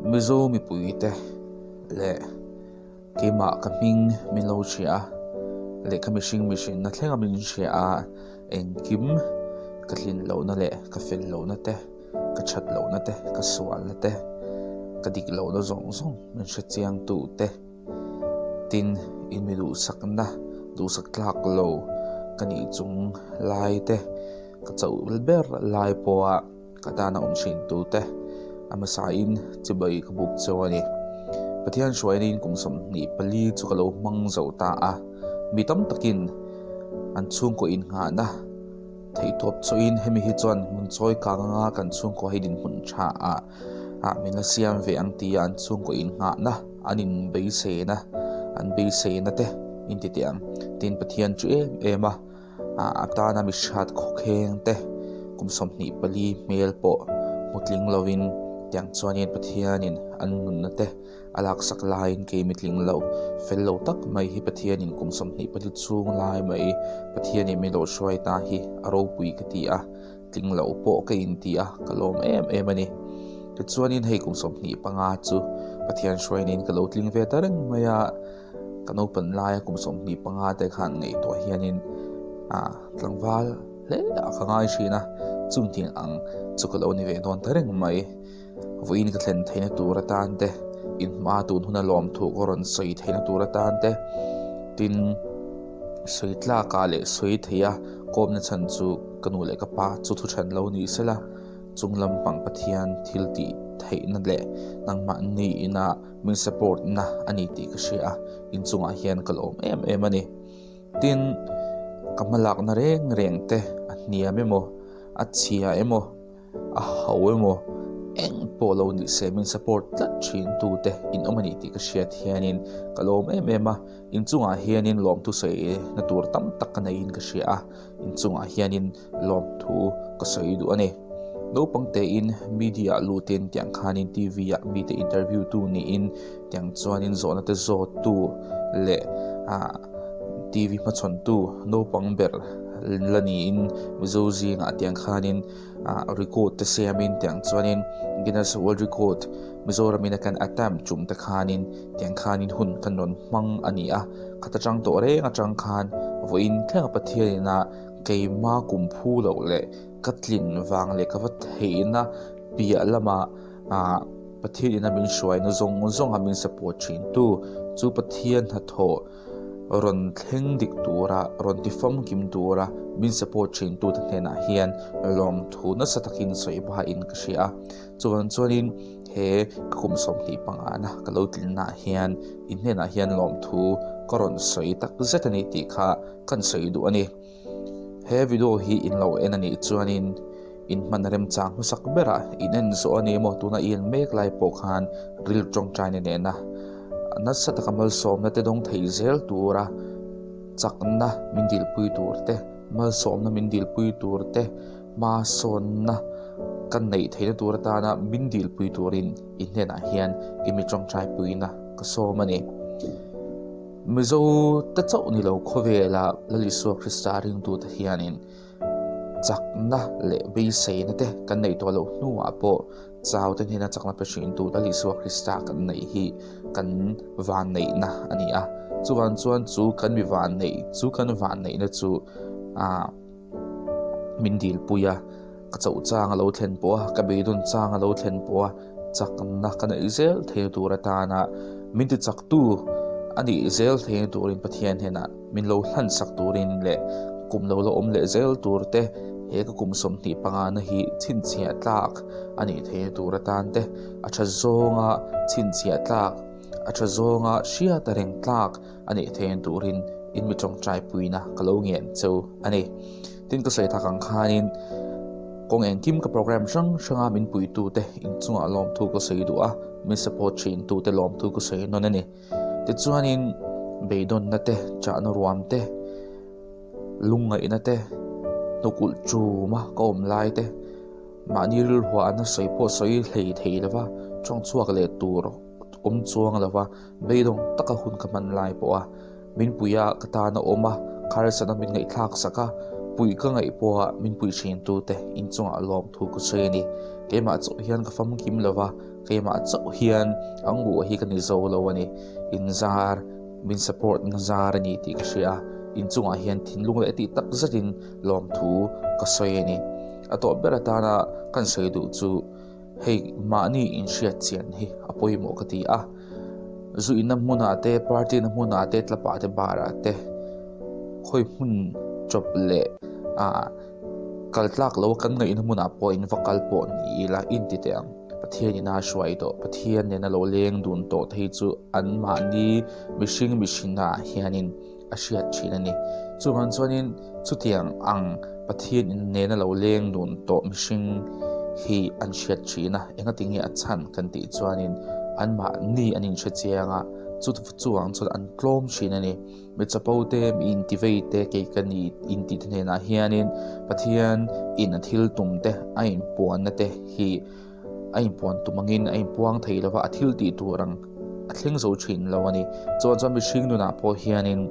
Mizo mipuite leh keimah ka hming min lo hria a, leh ka mihring mihrinna thlenga min hria a, engkim ka tlin lohna leh ka fel lohna te, ka that lohna te, ka sualna te, ka dik lohna zawng zawng min hre chiang tu te, tin in mi duhsakna duhsak tlak lo ka nih chung lai te, ka chauh ber lai pawha. Ka tana awm thin tute a hmasain chibai ka buk cheu a ni. Pathian hruaina in kum 24 chu ka lo hmang zo ta a, mi tam takin an chhungkaw innghahna theihtawp chawhin hemi hi chuan hmun chawi kang anga kan chhungkaw hi dinhmun tha ah ah min la siam ve ang tia an chhungkaw innghahna an inbeisena an beiseina te inti teh ang. Tin Pathian chu em em a. A tana mi hriat khawkheng te kum 24 hmel pawh hmu tling lovin tiang chuanin Pathianin an nunna te a laksak laiin kei mi tling lo fel lo tak mai hi Pathianin kum 24 chhung lai mai Pathianin min lo hruai ta hi a ropui ka ti a, tling lo pawh ka inti a, ka lawm em em a ni. Tichuanin hei kum 25 chu Pathian hruainin ka lo tling ve ta reng mai a. Ka naupan laia kum 25 te khan ngaihtuah hianin ah tlangval hle a ka ngai thin a, chung tiang ang chu ka lo ni ve dawn ta reng mai. Vawiin ka thlen theihna tur atan te, in hma tun huna lawmthu ka rawn sawi theihna tur atan te, tin sawi tlakah leh sawi theia kawmna chhan chu ka nu leh ka pa chu thu then lo ni sela, chung lampang Pathian thil tih theihna leh nangmahni ina Min support na a ni tih ka hria a, inchungah hian ka lawm em em a ni. Tin, ka hmalakna reng reng te a hniam emaw, a chhia emaw, a ho emaw, eng pawh lo ni se min support tlat thin tu te in awm a ni tih ka hriat hianin ka lawm em em a. Inchungah hianin lawmthu sawi na tur tam tak ka neiin ka hria a, inchungah hianin lawmthu ka sawi duh a ni. Naupang tein media ah lutin tiang khanin TV ah mite interview tu niin tiang chuanin zawhna te zawt tu leh ah TV hmachhawn tu naupang ber la niin Mizo zingah tiang khanin ah record te siamin tiang chuanin Guinness World Record Mizoramin a kan attempt tum te khanin tiang khanin hun kan rawn hmang a ni a. Khat atang tawh reng atang khan vawiin thlenga Pathianin a Keima kum phu loh leh ka tlin vang leh ka va theihna piah lama ah Pathian ina min hruaina zawng zawnga min support thin tu chu Pathian hnathawh rawn thleng dik tura rawn ti famkim tura min support thin tu te hnenah hian lawmthu nasa takin sawi bahin ka hria a. Chuvang chuanin he ka kum 25 na ka lo tlinnaah hian in hnenah hian lawmthu ka rawn sawi tak zet a ni tih kha kan sawi duh a ni. He video hi in lo en a nih chuanin in hman remchang hmasak berah in en zawh a ni emaw tuna i en mek lai pawh khan ril tawngtaina nena nasa taka malsawmna te dawng thei zel tura chakna min dilpui tur te, malsawmna min dilpui tur te, hmasawnna kan neih theihna tur atana min dilpui turin i hnenah hian i mi tawngtai puina ka sawm a ni. Mizo te chauh ni lo khawvela Lal Isua Krista ringtute hianin chakna leh beiseina te kan neih tawh loh hnuah pawh chau te hnena chakna pe hrintu Lal Isua Krista kan neih hi kan vanneihna a ni a. Chuvang chuan chu kan mi vanneih chu kan vanneihna chu ah min dilpui a, ka chauh chang a lo thlen pawh a, ka beidawn chang a lo thlen pawh a, chakna ka neih zel thei tur atana min ti chaktu a nih zel thei turin Pathian hnenah min lo hlansak turin leh kum lo la awm leh zel tur te he ka kum 25 na hi chhinchhiah tlak a nih thei tur atan te a tha zawnga chhinchhiah tlak a tha zawnga hriat a reng tlak a nih theih turin in mi tawngtai puina ka lo ngen cheu a ni. Tin ka sawi tak ang khanin kawng engkim ka program hrang hranga min puitute inchungah lawmthu ka sawi duh a, min support thintute lawmthu ka sawi nawn a ni. Tichuanin beidawnna te, chahna ruam te, lungngaihna te, hnukulh chuma ka awm lai te, mahni rilruahna sawi pawh sawi hlei thei lova tawng chhuak leh tur awm chuang lova Beidawng taka hun ka hman lai pawh a, min pui a, ka tan a awm a, kharsana min ngaihthlak sak a, puih ka ngaih pawh a min pui thin tu te inchungah lawmthu ka sawi a ni. Keimah chauh hian ka famkim lo va, Keimah chauh hian ang ruah hi ka ni zo lo a ni. Inzar, min support na zar a ni tih ka hria a, inchungah hian thinlung leh tih tak zetin lawmthu ka sawi a ni. A tawp ber atana kan sawi duh chu hei mahni inhriat chian hi a pawimawh ka ti a. Zu inna hmunah te, party na hmunah te, tlapah te, bar ah te khawi hmun chawp leh ah kal tlak lo a kan ngaihna hmunah pawh in va kal pawh ni ila in ti teh ang. Pathian ina hruai tawh, Pathian nena lo leng dun tawh te hi chu an mahni mihring mihrinah hianin a hriat thin a ni. Chuvang chuanin chutiang ang Pathian in nena lo leng dun tawh mihring hi an hriat thin a, engati nge a chhan kan tih chuanin anmahni an inhre chiang a, chu chuvang chuan an tlawm thin a ni. Mi chapo te, mi intivei te, kei ka ni intih te hnenah hianin Pathian in a thil tum te, a inpuanna te hi a inpuan tum angin a inpuang thei lova, a thil tih tur ang a thleng zo thin lo a ni. Chuan chuan mihring nunah pawh hianin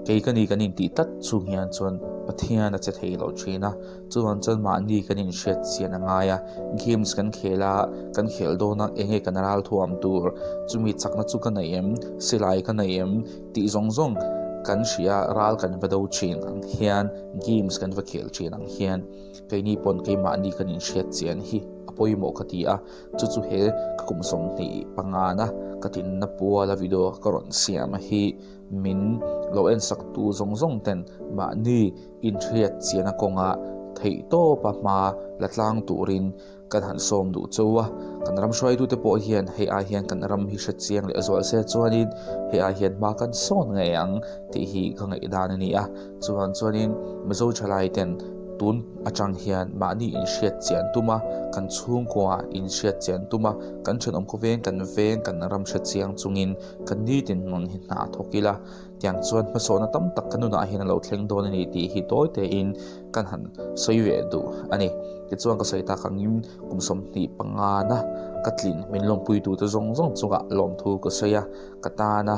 kei ka ni kan intih tlat chung hian chuan Pathian a che thei lo thin a, chuan chuan mahni kan inhriat chian a ngai a, games kan khel a, kan khel dawn a eng nge kan ral thuam tur, chumi chakna chu ka nei em, silai ka nei em tih zawng zawng kan hria ral kan va do thin ang hian games kan va khel thin ang hian. Keini pawn keimahni kan inhriat chian hi a pawimawh ka ti a, chu chu he ka kum 25 na ka tinna puala video ka rawn siam hi min lo en sak tu zawng zawng ten mahni inhriat chiana kawnga theih tawpa hma la tlang turin kan han sawm duh chauh a, kan ram hruaitute pawh hian hei ai hian kan ram hi hre chiang leh zual se chuanin hei ai hian hma kan sawn ngei ang tih hi ka ngaihdan a ni a. Chuan chuanin Mizo thalai ten tun atang hian mahni inhriat chian tum a, kan chhungkua inhriat chian tum a, kan thenawm khawveng kan veng kan ram hre chiang chungin kan nitin nun hi hna thawk ila, tiang chuan hmasawhna tam tak kan nunah hian a lo thleng dawn a ni tih hi tawi tein kan han sawi ve duh a ni. Tichuan ka sawi tak angin kum 25 na ka tlin min lawmpui tute zawng zawng chungah lawmthu ka sawi a, ka tana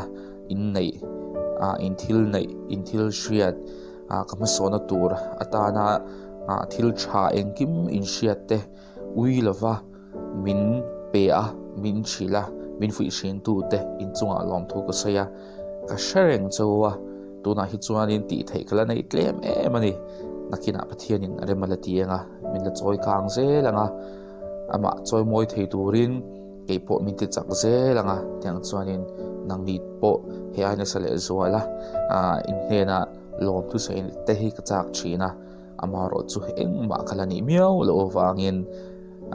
inneih ah in thil neih in thil hriat ah ka hmasawhna tur atana ah thil tha engkim inhriat te ui lova min pe a min hrilh a min fuih hrin tu te inchungah lawmthu ka sawi a ka hre reng cho a tunah hi chuanin tih theih ka la neih tlem em a ni nakinah Pathianin a rem a la ti ang a min la chawi kang zel ang a amah chawi mawi thei turin. Kei pawh min ti chak zel ang a, tiang chuanin nangni pawh he ai nasa leh zual a, ah in hnenah lawm thusawi te hi ka chak thin a, amaherawh chu engmah ka la nih miau loh avangin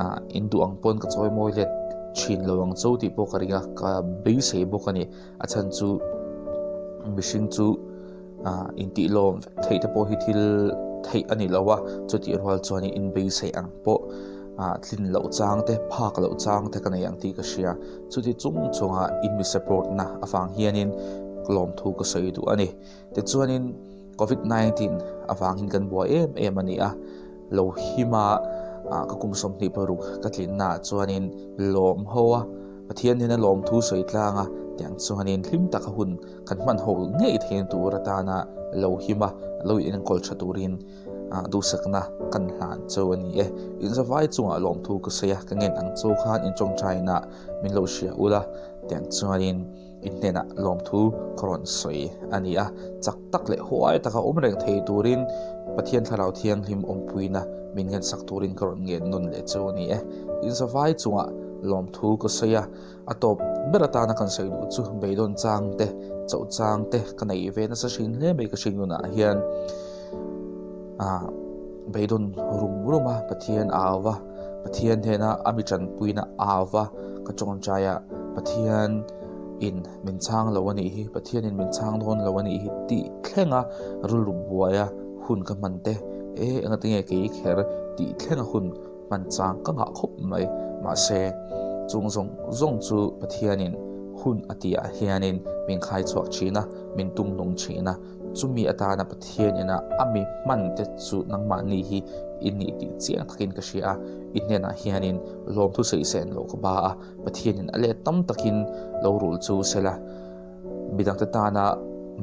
ah in duh ang pawn ka chawi mawi let thin lo ang cho tih pawh ka ring a, ka beisei bawk a ni, a chhan chu mihring chu. Ah intih lawm vek theih te pawh hi thil theih a ni lo a, chutih rual chuan in beisei ang pawh ah tlin loh chang te phak loh chang te ka nei ang tih ka hria, chuti chung chunga in mi support na avang hianin lawmthu ka sawi duh a ni. Tichuanin covid 19 avangin kan buai em em a ni a, lo him a ah ka kum 26 ka tlinna ah chuanin lawm ho a, Pathian hian a lawmthu sawi tlang a, tiang chuanin hlim taka hun Kan hman ho ngei theihna tur atana lo him a, lo in enkawl tha turin duhsakna kan hlan chu a ni e. Inzavai chungah lawmthu ka sawi a, ka ngen ang chu khan in tawngtaina min lo hria ula, tiang chuanin in hnenah lawmthu ka rawn sawi a ni a. Chak tak leh huai taka awm reng thei turin Pathian Thlarau Thianghlim awmpuina min ngensak turin ka rawn ngen nawn leh chu a ni e. Inzavai chungah lawmthu ka sawi a. A tawp ber atana kan sawi duh chu beidawn chang te, chauh chang te ka nei ve nasa hrin hle mai ka hring nunah hian ah beidawn rum rum a Pathian au va, Pathian hnena a mi tanpuina au va ka tawngtai a Pathian in min chhang lo a nih hi, Pathian in min chhang dawn lo a nih hi tih thleng a rilru buai a hun ka hman te e engatinge kei kher tih thleng a hun Hman chang ka ngah khawp mai. Mahse, chung zawng zawng chu Pathianin hun a tihah hianin min khai chhuak thin a, min tum nung thin a. Chumi atana Pathian ina a mi hman te chu nangmahni hi i nih tih chiang takin ka hria a. I hnenah hianin lawmthu sawisain loh ka ba a, Pathianin a let tam takin lo rul chu sela. Midangte tana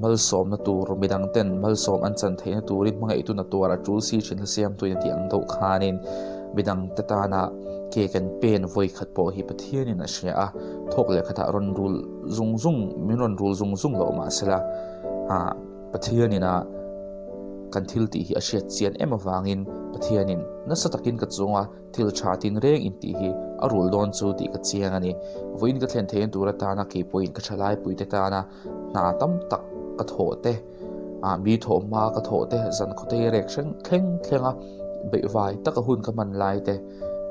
malsawmna tur, midangten malsawm an chan theihna turin hmangaihtu na tuar a tul si thin hla siamtuin a tih ang deuh khanin. Midangte tana ke kan pen vawi khat pawh hi Pathianin a hria a, thawk leh khatah rawn rul zung zung, min rawn rul zung zung loh mahsela Pathianin a kan thil tih hi a hriat chian em avangin Pathianin nasa takin ka chunga thil tha tin reng in tih hi a rul dawn chu tih ka chiang a ni. Vawiin ka thlen theihna tur atana keipawhin ka thalaipuite tana hna tam tak ka thawh te, ah mi thawh hma ka thawh te, zan khawtei rek hreng thleng thleng a beihvai taka hun ka hman lai te,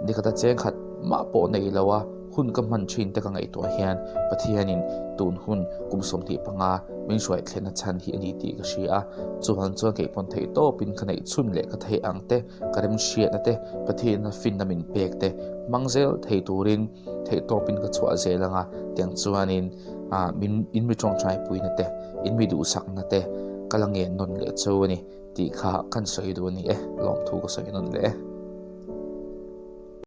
nikhat a cheng khat mah pawh nei lo a hun ka hman thin te ka ngaihtuah hian Pathianin tun hun kum 25 min hruai thlenna chhan hi a ni tih ka hria a, chuvang chuan keih pawn theih tawpin ka neih chhun leh ka theih ang te, ka remhriatna te, Pathianna finna min pek te hmang zel thei turin theih tawpin ka chhuah zel ang a, tiang chuanin ah min in mi tawngtai puina te, in mi duhsakna te ka la ngen nawn leh chu a ni tih kha kan sawi duh a ni e, lawmthu ka sawi nawn leh e.